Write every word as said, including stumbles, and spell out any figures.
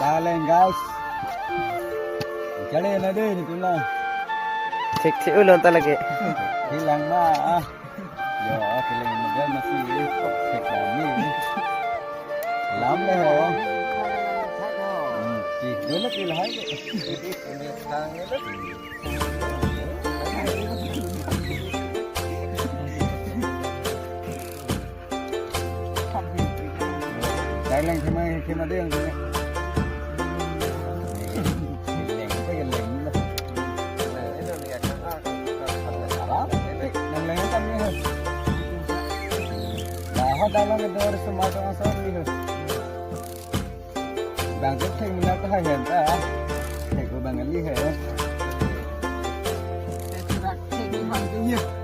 Taleng guys. Kali na deh ni tuna. Cek cek ulun ta lagi. Hilang ma ah. Yo, ah, hilang model masih. Cek kami. Lam deh ho. Hmm, cek dulu pil hai. Taleng kema kema deh yang kena. Leng apa ya leng lah. Apa? Nang leng apa ni? Lah, ho dalam itu harus semua orang sama ni. Bang ke theng mina ta hai hen ta. Theng ko bang ali hai. Theng ko bang ke ye.